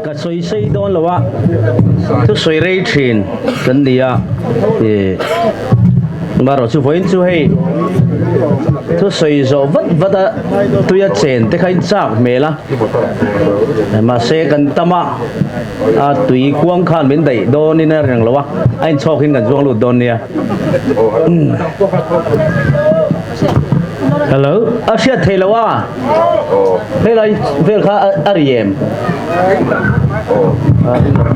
Ka sawi sei dawn lo a, thusawi rei thin kan ni a, ih marawh chu vawiin chu hei thusawi zawh vat vat a tuia chen te kha in chak hmel a, mahse kan tam a, a tui kuang khan min daih dawnin a reng lo a, a inchhawk in kan zuang lut dawn nia. Hello, a hriat theih loh a? Helai vel kha a ri em?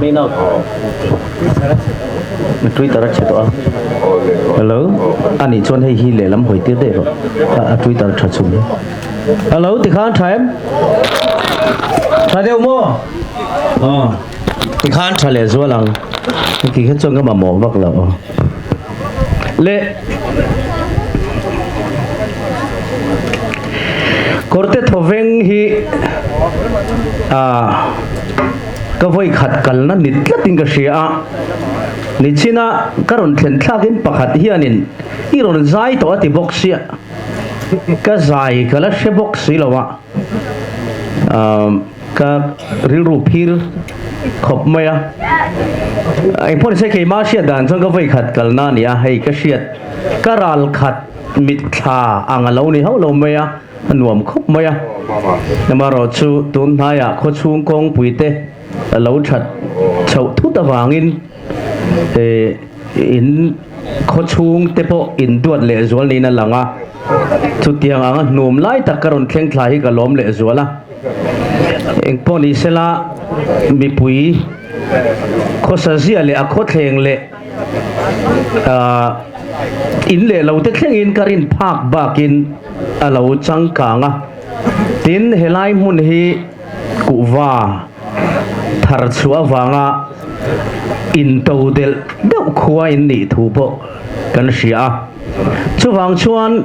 Main out. Twitter a chhe tawh a. Hello, ani chuan hei hi lehlam hawi tir daih rawh. A Twitter tha chhun hi. Hello, tikhan tha em? Tha deuh maw? Aw, tikhan tha leh zual ang. Heti kha chuan ka mamawh vak lo. Le Kawrte thawveng hi ah ka vawi khat kalna ni tlatin ka hria a, nichina ka rawn thlen thlakin pakhat hianin i rawn zai tawh a ti bawk sia, ka zai ka la hre bawk si lo a, ah. Ka rilru phir khawp mai a, engpawh nise keimah hriat dan chuan ka vawi khat kalna a ni a, hei ka hriat ka ral khat mitthla ang a lo ni hauh lo mai a, a nuam khawp mai a. Amaherawh chu tun hnaiah khawchhung kawngpui te a lo that chhoh thut avangin in khawchhung te pawh induat lehzual niin a lang a, chutiang anga hnum lai tak ka rawn thleng thla hi ka lawm lehzual a. Engpawh ni sela mipui khawsa zia leh a khawthleng leh ahh in leh lo te thlengin ka rin phak bakin a lo changkang a. Tin, helai hmun hi kuhva thar chhuah avanga into delh deuh khua in nih thu pawh kan hria a. Chuvang chuan.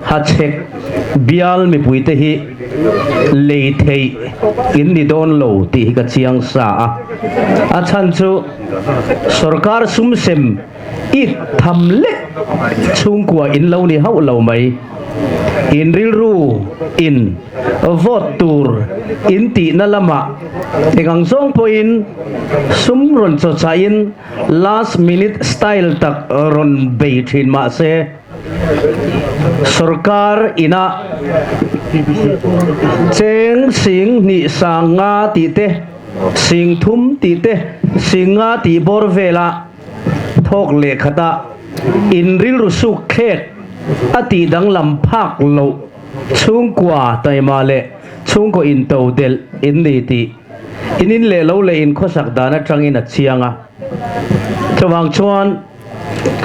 Hachhek bial mipuite hi lei theih in ni dawn lo tih hi ka chiang sa a. A chhan chu sorkar sum sem it tham lek chhungkua in lo ni hauh lo mai. In rilru in vote tur in tihna lamah eng ang zawng pawhin sum rawn chawchah in last minute style tak rawn bei thin mah se, Sorkar ina cheng sing hnih sang nga tih te, sing thum tih te, sing nga tih bawr vela thawk leh khata in rilru suk thlek a tih danglam phak loh chhungkua taima leh chhungkaw into delh in ni tih in in leh lo leh in khawsak dan atangin a chiang a. Chuvang chuan.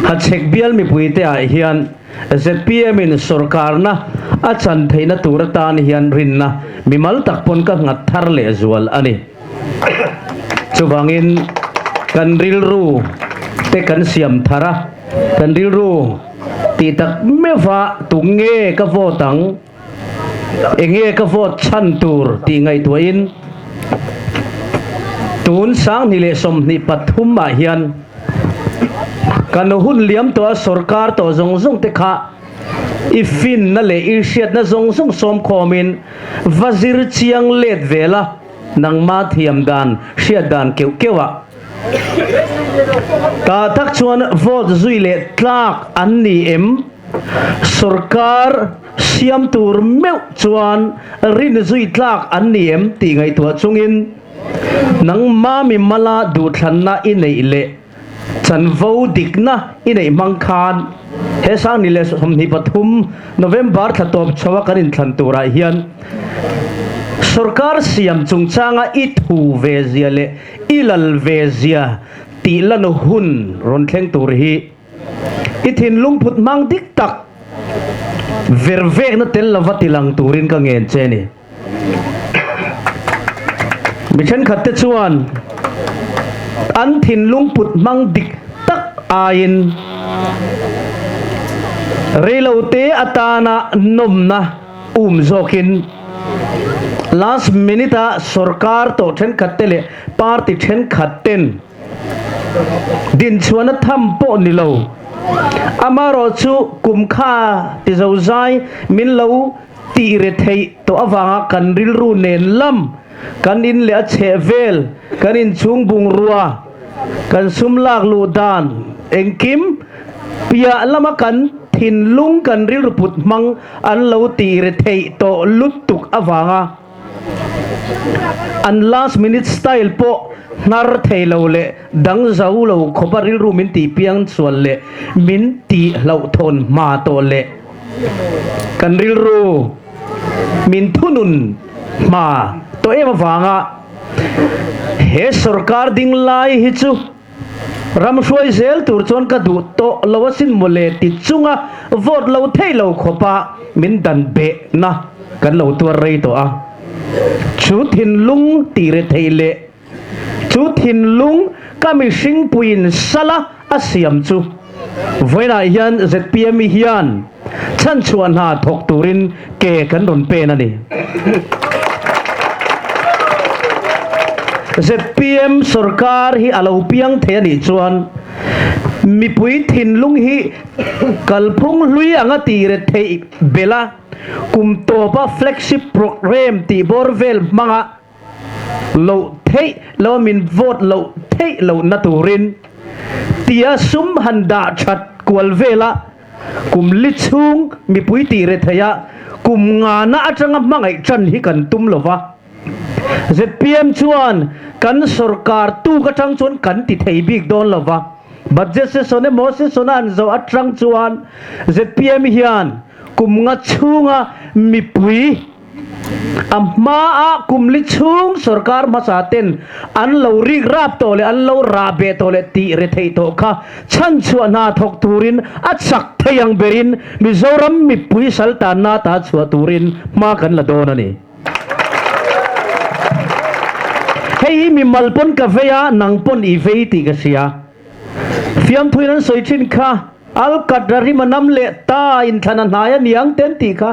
Hachhek bial mipuite ah hian zpm in sawrkarna a chan theihna tur atan hian rinna mimal tak pawn ka nghat thar leh zual a ni. Chuvangin kan rilru te kan siam thar a, kan rilru tih tak meuh a tunge ka vote ang? Enge ka vote chhan tur tih ngaihtuahin tun 2023 ah hian kan hun liam tawh a sorkar tawh zawng zawng te kha i finna leh i hriatna zawng zawng sawm khawmin va zir chiang let vel a, nangma thiam dan hriat dan keuh keuh ah tah tak chuan vote zui leh tlak an ni em? Sorkar siam tur meuh chuan rin zui tlak an ni em tih ngaihtuah chungin nangma mimala duhthlanna i neih leh chanvo dikna i neih hmang khan he 2023 November thla tawp chho a kan inthlan turah hian sorkar siam chungchanga i thu ve zia leh i lal ve zia tih lan hun rawn thleng tur hi I thinlung phut hmang dik tak ver vekna tel lova tilang turin ka ngen che ni. Mi thenkhat te chuan an thinlung put hmang dik tak aiin reilote atana nawmna um zawkin last minute-a sorkar tawh thenkhat te leh party thenkhat ten Dinchhuahna tham pawh ni lo. Amaherawh chu kum kha ti zo zai min lo tih re theih tawh avanga kan rilru nen lam kan in leh a chheh vel kan inchhung bungrua, kan sum lak luh dan engkim piah lama kan thinlung kan rilru put hmang an lo tih re theih tawh lutuk avanga an last minute style pawh hnar thei lo leh dang zo lo khawpa rilru min tih piang sual leh min tih hlauhthawn hma tawh leh kan rilru min thunun hma tawh em avanga he sorkar ding lai hi chu ram hruai zel tur chuan ka duh tawh lo asin mawle ti chunga vote lo theih lo khawpa min dan behna kan lo tuar rei tawh a. Chu thinlung tih re theih leh chu thinlung ka mihring puiin sala a siam chu vawiinah hian zpm hian chhanchhuah hna thawk turin ke kan rawn pen a ni. Zpm sorkar hi a lo piang thei a nih chuan mipui thinlung hi kalphung hlui anga tih re theih belh a, kum tawpa flagship programme tih bawr vel hmanga loh theih lo min vote loh theih lohna turin tia sum han dah that kual vela kum li chhung mipui tih re theih a kum ngana atanga hmangaih tan hi kan tum lova. Zpm chuan kan sorkar tuk atang chuan kan ti thei bik dawn lova. Budget session emaw session a an zawh atang chuan zpm hian kum nga chhunga mipui A hmaa kum li chhung sorkar hmasa ten an lo rik rap tawh leh an lo rah beh tawh leh tih re theih tawh kha chhanchhuah hna thawk turin a chak thei ang berin Mizoram mipui saltanna ta chhuah turin hma kan la dawn a ni. Hei hi mimal pawn ka vei a, nang pawn i vei tih ka hria. Fiamthuin an sawi thin kha, Alkat Rahim a nam leh ta inthlan a hnai a niang te an tih kha.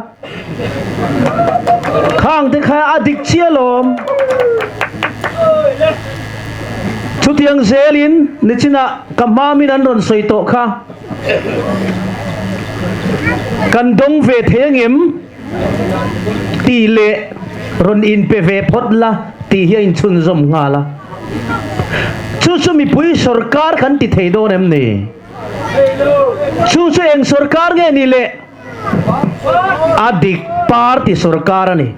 Khang te kha a dik chiah alawm. Chutiang zelin nichinah ka hmamin an rawn sawi tawh kha. Kan dawng ve thei angem tih leh rawn inpe ve phawt la tih hi a inchhunzawm nghal a. Chu chu mipui sorkar kan ti thei dawn em ni? Chu chu eng sorkar nge ni le? A dik party sorkar a ni.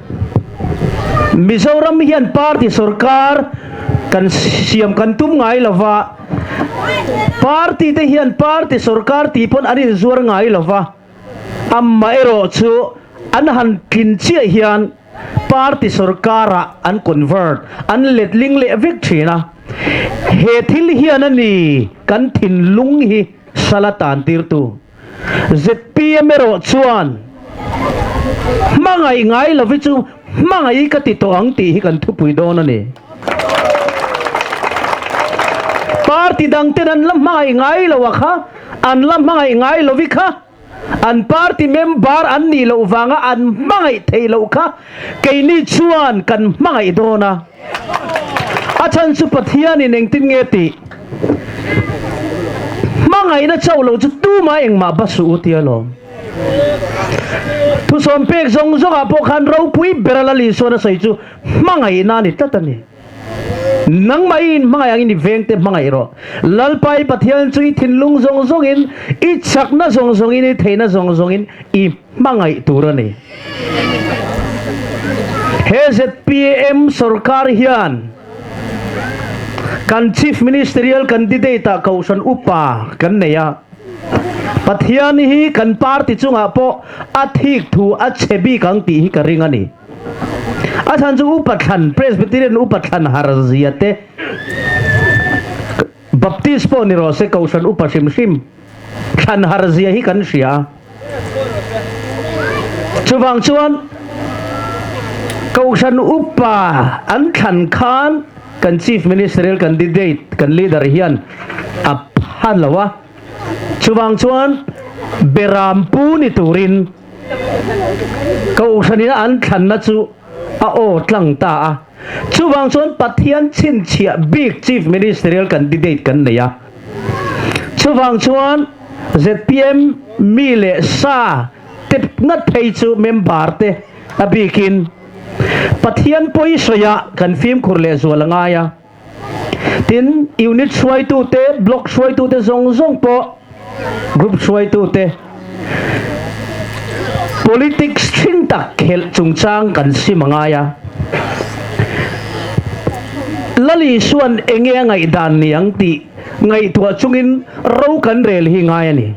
Mizoram hian party sorkar kan siam kan tum ngai lo va, party te hian party sorkar tih pawn an inzuar ngai lo va, Amaherawh chu an han tlin chiah hian party sorkarah an convert, an letling leh vek thin a. He thil hian a ni kan thinlung hi sala tan tirtu. Zpm erawh chuan hmangaih ngai lovi chu hmangaih ka ti tawh ang tih hi kan thupui dawn a ni. Party dangten an la hmangaih ngai lo a kha. An la hmangaih ngai lovi kha an party member an nih loh vanga an hmangaih theih loh kha keini chuan kan hmangaih dawn a. A chhan chu Pathianin engtin nge tih hmangaihna chauh loh chu tumah engmah ba suh u tia lawm. Thusawm pek zawng zawngah pawh khan ropui ber a Lal Isuan a sawi chu hmangaihna a ni tlat a ni. Nangmah i inhmangaih angin i vengte hmangaih rawh. Lalpa i Pathian chu i thinlung zawng zawngin, i chakna zawng zawngin, i theihna zawng zawngin i hmangaih tur a ni. He zpm sorkar hian kan Chief Ministerial Candidate-ah Kohhran Upa kan nei a. Pathian hi kan party chungah pawh a thik thu a chhe bik ang tih hi ka ring a ni. A chhan chu Upa thlan, Presbyterian Upa thlan har zia te, Baptist pawh ni rawh se Kohhran Upa hrim hrim thlan har zia hi kan hria a. Chuvang chuan Kohhran Upa an thlan khan kan Chief Ministerial Candidate, kan Leader hian a phan lo a. Chuvang chuan Berampu ni turin Kohhranin an thlanna chu a aw tlang ta a. Chuvang chuan Pathian chhinchhiah bik Chief Ministerial Candidate kan nei a. Chuvang chuan zpm mi leh sa te ngat phei chu member te a bikin Pathian pawisawiah kan fimkhur lehzual a ngai a. Tin, unit hruaitute, block hruaitute zawng zawng pawh, group hruaitute, politics thin tak khelh chungchang kan sim a ngai a. Lali Isua'n enge a ngaihdan ni ang tih ngaihtuah chungin ro kan rel hi ngai a ni.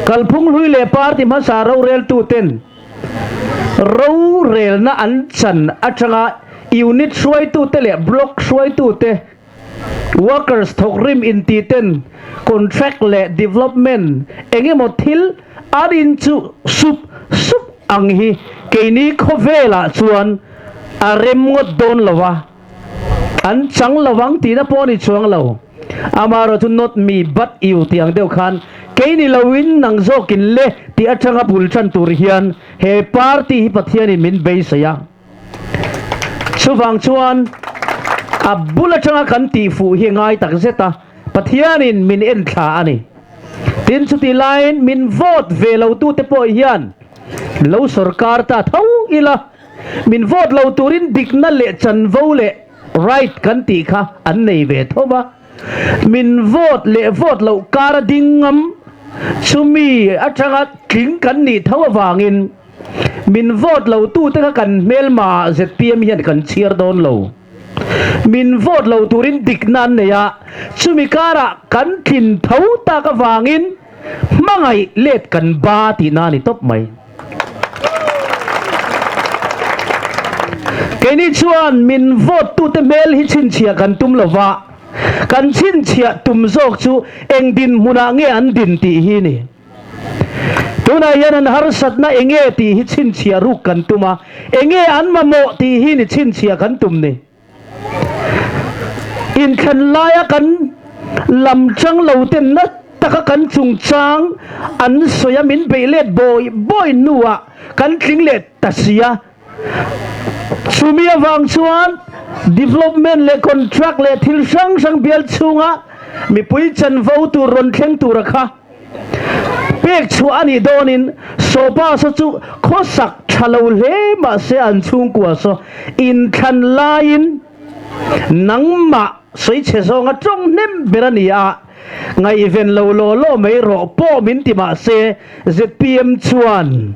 Kalphung hlui leh party hmasa roreltuten Rorelna an chan atanga unit hruaitute leh block hruaitute, workers thawkrim intiten contract leh development eng emaw thil an inchuh sup sup ang hi keini khawvelah chuan a rem ngawt dawn lo a. An chang lo ang tihna pawh a ni chuang lo. Amaherawh chu not me but you tih ang deuh khan kei ni loin nang zawkin le tih atanga bul tan tur hian he party hi Pathianin min beisei a. Chuvang chuan a bul atanga kan tih fuh hi ngai tak zet a, Pathianin min en thla a ni. Tin chutih laiin min vote ve lo tute pawh hian lo sorkar ta tho ila. Min vote lo turin dikna leh chanvo leh right kan tih kha an nei ve tho va. Min vote leh vote loh kar a ding ngam chumi atanga tling kan nih tho avangin min vote lo tute kha kan hmelma zpm hian kan chhiar dawn lo. Min vote lo turin dikna an nei a, chumi karah kan tlin tho tak avangin hmangaih let kan ba tihna a ni tawp mai. Keini chuan min vote tute hmel hi chhinchhiah kan tum lo va, kan chhinchhiah tum zawk chu eng dinhmunah nge an din tih hi ni. Tunah hian an harsatna eng nge tih hi chhinchhiah ruk kan tum a, eng nge an mamawh tih hi ni chhinchhiah kan tum ni. Inthlan laia kan lam chang lo ten na taka kan chungchang an sawi a, min beih let bawi bawi hnuah kan tling leh ta si a. Chumi avang chuan development leh contract leh thil hrang hrang bial chhunga mipui chanvo tur rawn thleng tura kha Pek chhuah a nih dawnin Sopa saw chu khawsak tha lo hle mahse an chhungkua saw inthlan laiin nangmah sawichhe zawnga tawng hnem ber a ni a, ngaihven lo law law mai rawh pawh min ti mahse zpm chuan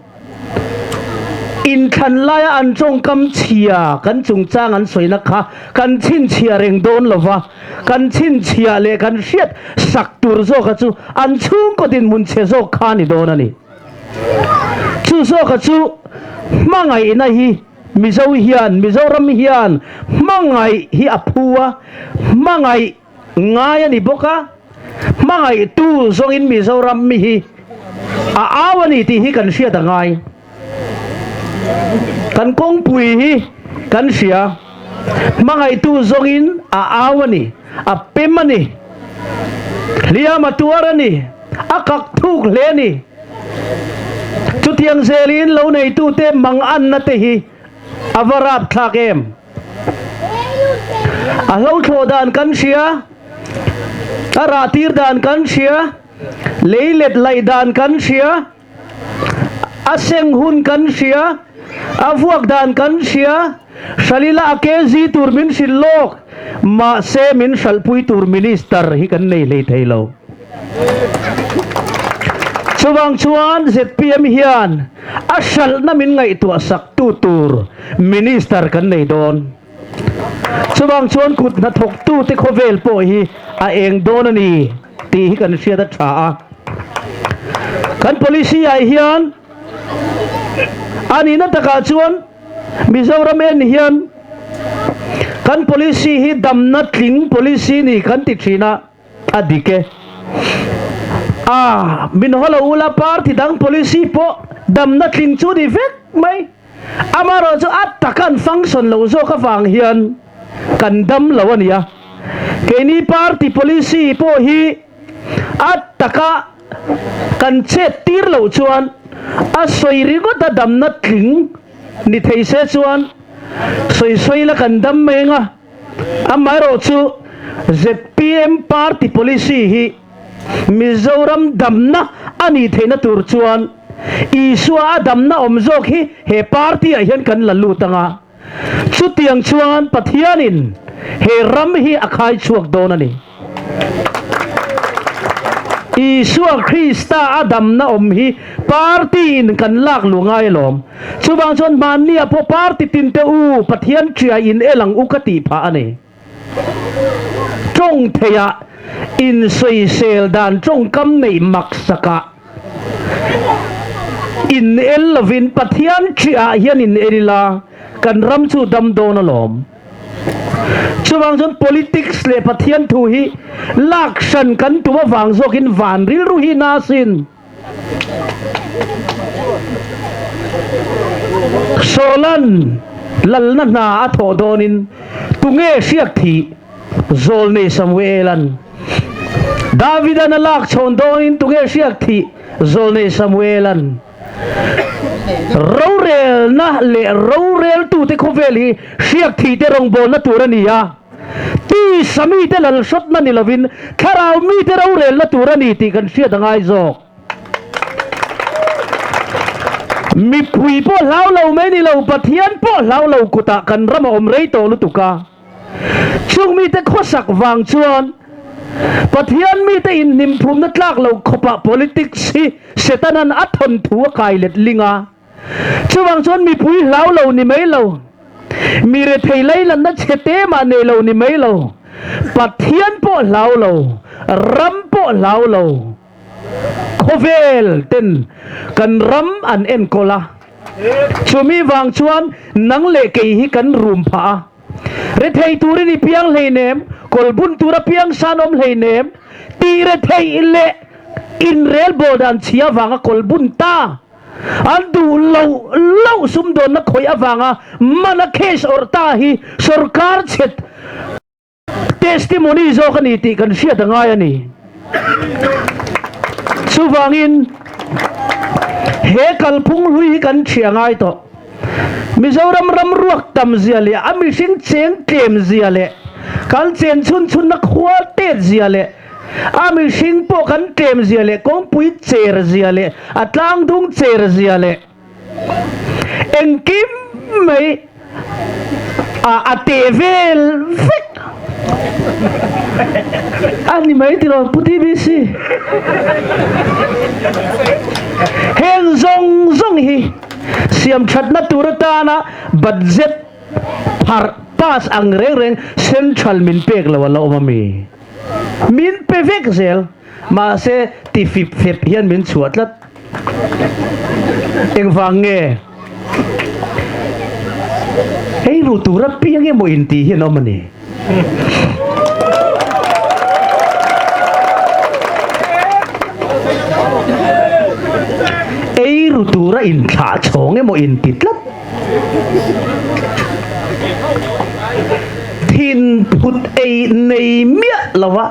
Inthlan laia an tawngkam chhia kan chungchang an sawina kha kan chhinchhiah reng dawn lo va, kan chhinchhiah leh kan hriat sak tur zawka chu an chhungkaw dinhmun chhe zawk kha a ni dawn a ni. Chu zawka chu hmangaihna hi Mizo hian, Mizoram hian hmangaih hi a phu a, hmangaih ngai a ni bawk a, hmangaihtu zawngin Mizoram mi hi a au a ni tih hi kan hriat a ngai. Kan kawngpui hi kan hria, hmangaihtu zawngin a au a ni, a pem a ni, hliam a tuar a ni, a kak thuk hle a ni. Chutiang zelin lo neitute manganna te hi a va rapthlak em? A hlothlawh dan kan hria, a rah tir dan kan hria, lei let laih dan kan hria, a seng hun kan hria, a vuak dan kan hria, Hral ila a kg tur min hrilh lawk, mahse min hralhpui tur Minister hi kan nei hlei thei lo. Chuvang chuan zpm hian a hralhna min ngaihtuah sak tu tur Minister kan nei dawn. Chuvang chuan kut hnathawktu te khawvel pawh hi a eng dawn a ni tih hi kan hriat a tha a. Kan policy ah hian a nihna takah chuan Mizoram en hian kan policy hi damna tling policy ni kan ti thin a. A dik e. A, min haw lo ula party dang policy pawh damna tling chu ni vek mai. Amaherawh chu a taka an function lo zawk avang hian kan dam lo a nia. Keini party policy pawh hi a taka kan chet tir loh chuan a sawi ringawt a damna tling ni thei se chuan sawi sawi la kan dam mai ang a. Amaherawh chu zpm party policy hi Mizoram damna a nih theihna tur chuan Isua a damna awm zawk hi he party ah hian kan la lut ang a. Chutiang chuan Pathianin. he ram hi a khai chhuak dawn a ni. Isua Krista a damna awm hi party in kan lak luh ngai alawm. Chuvang chuan hmanni ah pawh party tin te u Pathian ṭia in el ang u ka tih phah a ni. Tawng theih ah insawisel dan tawngkam neih maksak ah in el lovin Pathian ṭia ah hian in el ila kan ram chu dam dawn alawm. Chuvang chuan politics leh Pathian thu hi lak hran kan tum avang zawkin van rilru hi na sin. Sawlan lalna hna a thawh dawnin tunge hriak thih Zawlnei Samuelan Davidan a lak chhawn dawnin tunge hriak thih Zawlnei Samuelan Rorelna leh roreltute khawvel hi hriak thihte rawngbawlna tur a ni a, tisa mite lalhrawtna ni lovin thlarau mite rorelna tur a ni tih kan hriat a ngai zawk. Mipui pawh hlau lo mai ni lo, Pathian pawh hlau lo kutah kan ram a awm rei tawh lutuk a. Chung mite khawsak vang chuan Pathian mite inhnimphumna tlak lo khawpah politics hi Setanan a thawnthu a kai let ling a. Chuvang chuan mipui hlau lo ni mai lo, mi rethei leilanna chhe te mah nei lo ni mai lo, Pathian pawh hlau lo, ram pawh hlau lo, Khawvel ten kan ram an enkawl a, chumi vang chuan nang leh kei hi kan rum phah a. Rethei turin i piang hleinem, kawlbun tura piang san awm hleinem, tih retheih leh inrel bawl dan chhia vanga kawlbun ta an duh loh loh sumdawnna khawih avanga mana case awrh ta hi sorkar chhet Testimony zawk a ni tih kan hriat a ngai a ni. Chuvangin he kalphung hlui hi kan ṭhia ngai tawh. Mizoram ram ruak tam zia leh a mihring cheng tlem zia leh kan chen chhun chhunna khua tet zia leh a mihring pawh kan tlem zia leh kawngpui cher zia leh a tlangdung cher zia leh Engkim mai a te vel vek a ni mai tiraw Pu TBC. Heng zawng zawng hi siam thatna tur atana budget pharh pass ang reng reng central min pek lo a la awm a mi. Min pe vek zel. Mahse ti fip fep hian min chhuah tlat. Engvang nge? Ei ru tur apiang emaw inti hi an awm a ni. Ei ru tura inthlah chhawng emaw inti tlat. Thin phut ei nei miah lova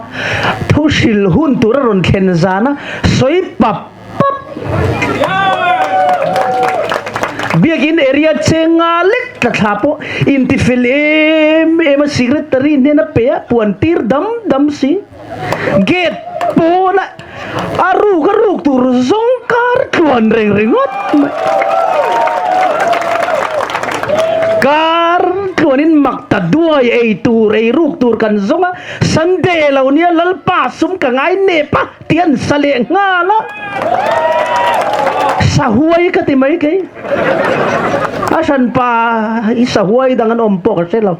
thu hrilh hun tur a rawn thlen zan a sawi pap pap. Biakin area chenga lek tla thla pawh intifel em em a secretary hnena pe a puan tir dam dam si. Gate pawna a ruk a ruk tur zawng kar tluan reng ringawt mai. Kar tluanin mak ta duai ei tur ei ruk tur kan zawng a, Sunday lo nia Lalpa sum ka ngai nep a ti an sa leh nghal a. Sahuai ka ti mai kei. A hranpa i sahuai dang an awm pawh ka hre lo.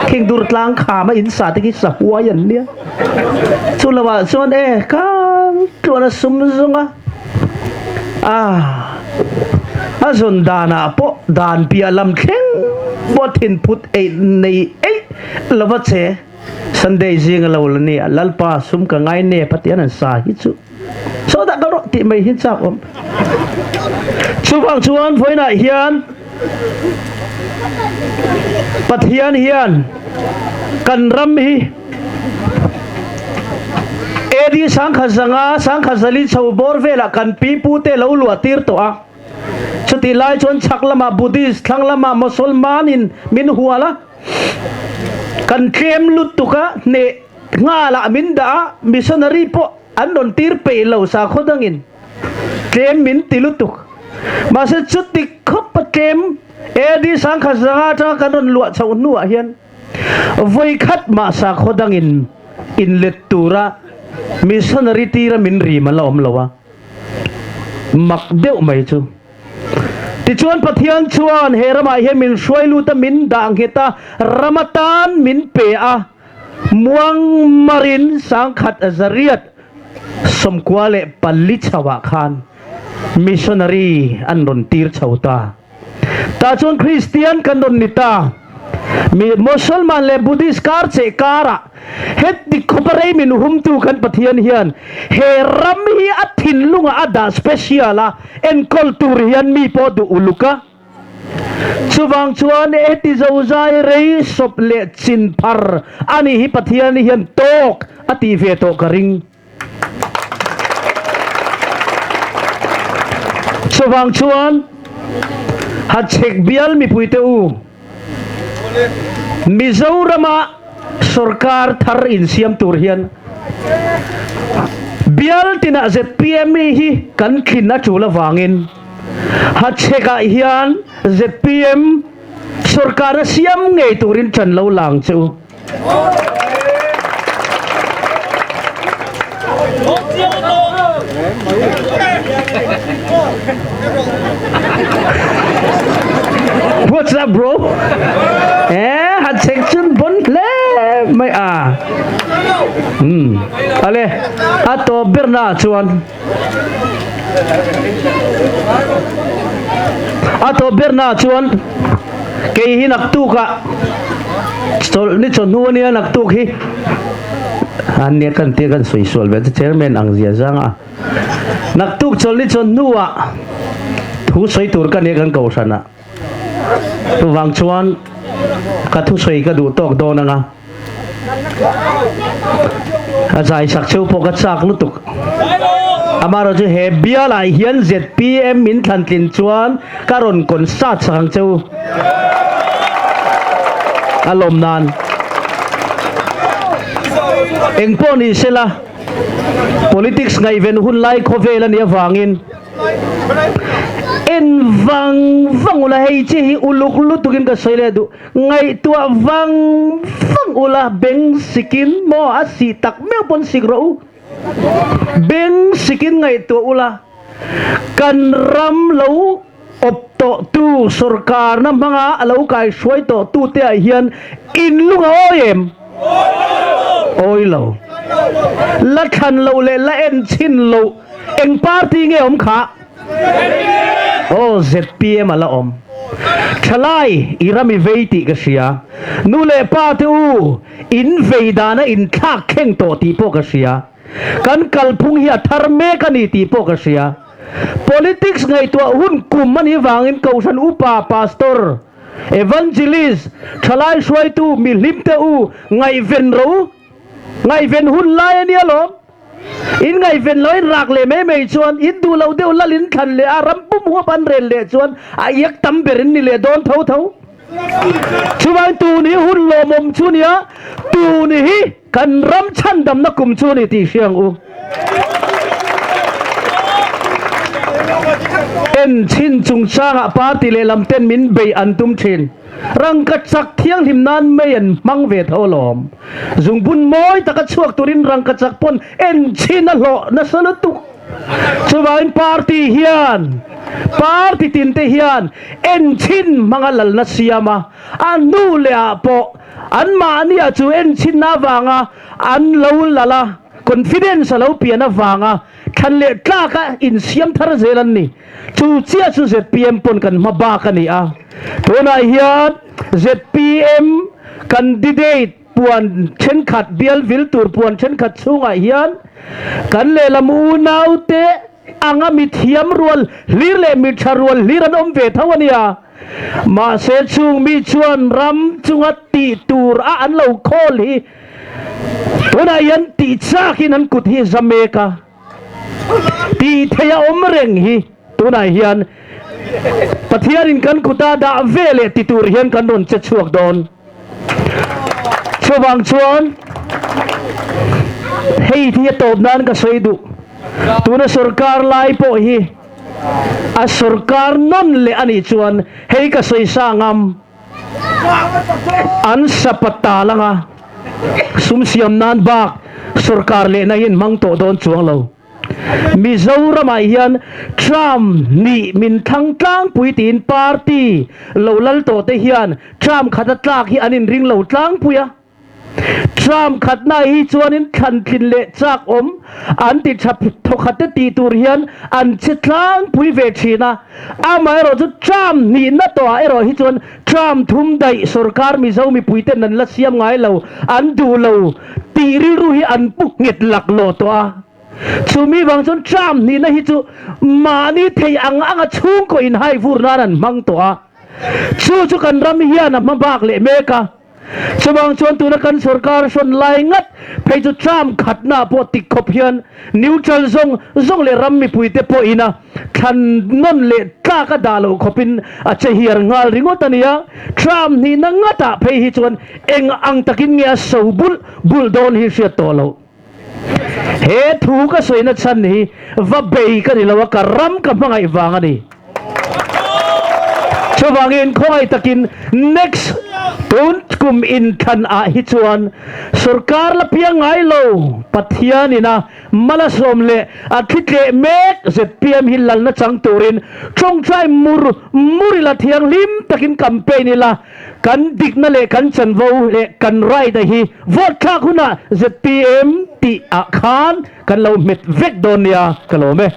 Khing dur tlang kham a in sa te khi sahuai an nia. Chu lo ah chuan e ka tluan a sum zung a. A a zawn dan ah pawh dan piah lam thleng pawh thin phut eih nei eih lova che. Sunday zing a lo la nia Lalpa sum ka ngai nep a ti an an sa hi chu. Saw dah ka rawh tih mai hi chak awm. Chuvang chuan vawiinah hian Pathian hian kan ram hi AD 1900 1904 chho bawr velah kan pi pute lo luah tir tawh a. Chutih lai chuan chhak lamah Buddhist, thlang lamah Mosolmanin min hual a. Kan tlem lutuk a, hneh Nghalah min dah a, missionary pawh an rawn tir peih lo sakhaw dangin tlem min ti lutuk. Mahse chuti khawp a tlem AD 1900 atanga kan rawn luah chhoh hnuah hian Vawikhat mah sakhaw dangin inlet tura missionary tira min rim a la awm lo a, mak deuh mai chu. Tichuan Pathian chuan he ramah hian min hruai lut a, min dah nghet a, ram atan min pe a, muang marin 1994 chhoah khan missionary an rawn tir chho ta. Tah chuan Kristian kan rawn ni ta. Mi Mosolman leh Buddhist kar cheh karah heti khawpa rei min humtu kan Pathian hian he ram hi a thinlungah a dah special a, enkawl tur hian mi pawh duh uluk a. Chuvang chuan heti zozai rei sawp leh chin phar a nih hi Pathian hian tawk a tih ve tawh ka ring. Chuvang chuan Hachhek bial mipuite u, Mizorama sorkar thar insiam tur hian bial tinah zpm hi kan thlin a tul avangin Hachhekah hian zpm sorkarna siam ngei turin ṭan lo lang che u. What's up bro? Eh, han chek chun bon hle mai a. Hmm. Ale, a to ber na chuan. A to ber na chuan kei hi naktuk ah chawlh ni chawhnu ania naktuk hi an nia kan tia kan sawi sual ve chu chairman ang zia zang a naktuk chawlh ni chawhnu ah thu sawi tur ka nia kan kohhran ah chuvang chuan ka thusawi ka duh tawk dawn anga A zai sak cheu pawh ka chak lutuk. Amaherawh chu he bialah hian zpm min thlan tlin chuan ka rawn concert sak ang cheu. A lawm nan. Eng pawh ni sela politics ngaihven hun lai khawvel a nih avangin En vang vang ula hei chi hi uluk lutukin ka sawi leh duh. Ngaihtuah vang vang ula beng sikin maw a sih tak meuh pawn sik rawh u. Beng sikin ngaihtuah ula kan ram lo awp tawh tu sorkarna hmanga a lo kaihruai tawh tu te ah hian in lung a awi em? Awi lo. La thlan loh leh la en chhin loh eng party nge awm kha? Aw zpm a la awm. Thalai i ram i vei tih ka hria. Nu leh pa te u in vei dana in thlak thleng tawh tih pawh ka hria. Kan kalphung hi a thar mek a ni tih pawh ka hria. Politics ngaihtuah hun kum a nih vangin Kohhran Upa, Pastor, Evangelist, thalai hruaitu mihlim te u ngaihven ro u. Ngaihven hun lai a nia lawm. In ngaihven lo in rak leh mai mai chuan in duh loh deuh lal in thlan leh a, ram pum huap an rel leh chuan a iak tam ber in ni leh dawn tho tho. Chuvangin tun hi hun lawmawm chu nia, tun hi kan ram chhandamna kum chu a ni tih hria ang u. En chhin chungchangah party lehlam ten min beih an tum thin. Rangkachak thianghlim nan mei an hmang ve tho alawm. Zungbun mawi taka chhuak turin rangkachak pawn en chhin a hlawh nasa lutuk. Chuvangin party hian party tin te hian en chhin hmanga lalna siam a, a hnu leh ah pawh anmahni ah chu en chhinna avanga an lo lal a, confidence a lo pian avanga thlan leh tlaka insiam thar zel an ni. Chu chiah chu zpm pawn kan hma bak a ni a, tunah hian zpm candidate puan thenkhat, bial vil tur puan thenkhat chhungah hian kan lehlam unaute anga mi thiam rual hlir leh mi tha rual hlir an awm ve tho a nia. Mahse chung mi chuan ram chunga tih tur a an lo khawl hi tunah hian tih chakin an kut hi za mek a. Tih theih a awm reng hi tunah hian Pathianin kan kuta dah ve leh ti tur hian kan rawn che chhuak dawn. Chuvang chuan hei hi a tawp nan ka sawi duh. Tuna sorkar lai pawh hi a sorkar nawn leh a nih chuan hei ka sawi sa ngam. An sapatal anga sum siam nan bak sorkar lehna hi an hmang tawh dawn chuang lo. Mizoramah hian Trump nih min thlang tlangpui tiin party lo lal tawh te hian Trump khata tlak hi an inring lo tlangpui a. Trump khatna hi chuanin thlantlin leh chak awm an ti tha thawkhat te tih tur hian an che tlangpui ve thin a. Amaherawh chu Trump hnihna tawhah erawh hi chuan Trump thum daih sorkar Mizo mipui ten an la siam ngai lo, an duh lo tih rilru hi an pu nghet laklawh tawh a. Chumi vang chuan Trump hnihna hi chu mahni thei ang anga chhungkaw inhai vur nan an hmang tawh a. Chu chu kan ram hian a hma bak leh mek a. Chuvang chuan tuna kan sorkar hrawn lai ngat phei chu term khatna pawh tik khawp hian neutral zawng zawng leh ram mipuite pawhin a thlan nawn leh tlak a dah loh khawpin a che hiar nghal ringawt a nia. Term hnihna ngatah phei hi chuan eng ang takin nge a so bulh bulh dawn hi hriat tawh loh. He thu ka sawina chhan hi va bei ka ni lo a, ka ram ka hmangaih vang a ni. Chuvangin khawngaih takin next tun kum inthlan ah hi chuan sorkar la piang ngai lo Pathian ina malasawm leh a thli tleh mek zpm hi lalna chang turin tawngtai mur mur ila thianghlim takin campaign ila Kan dikna leh kan chanvo leh kan right a hi vote thlak hunah zpm tih ah khan kan lo hmet vek dawn nia ka lawm e.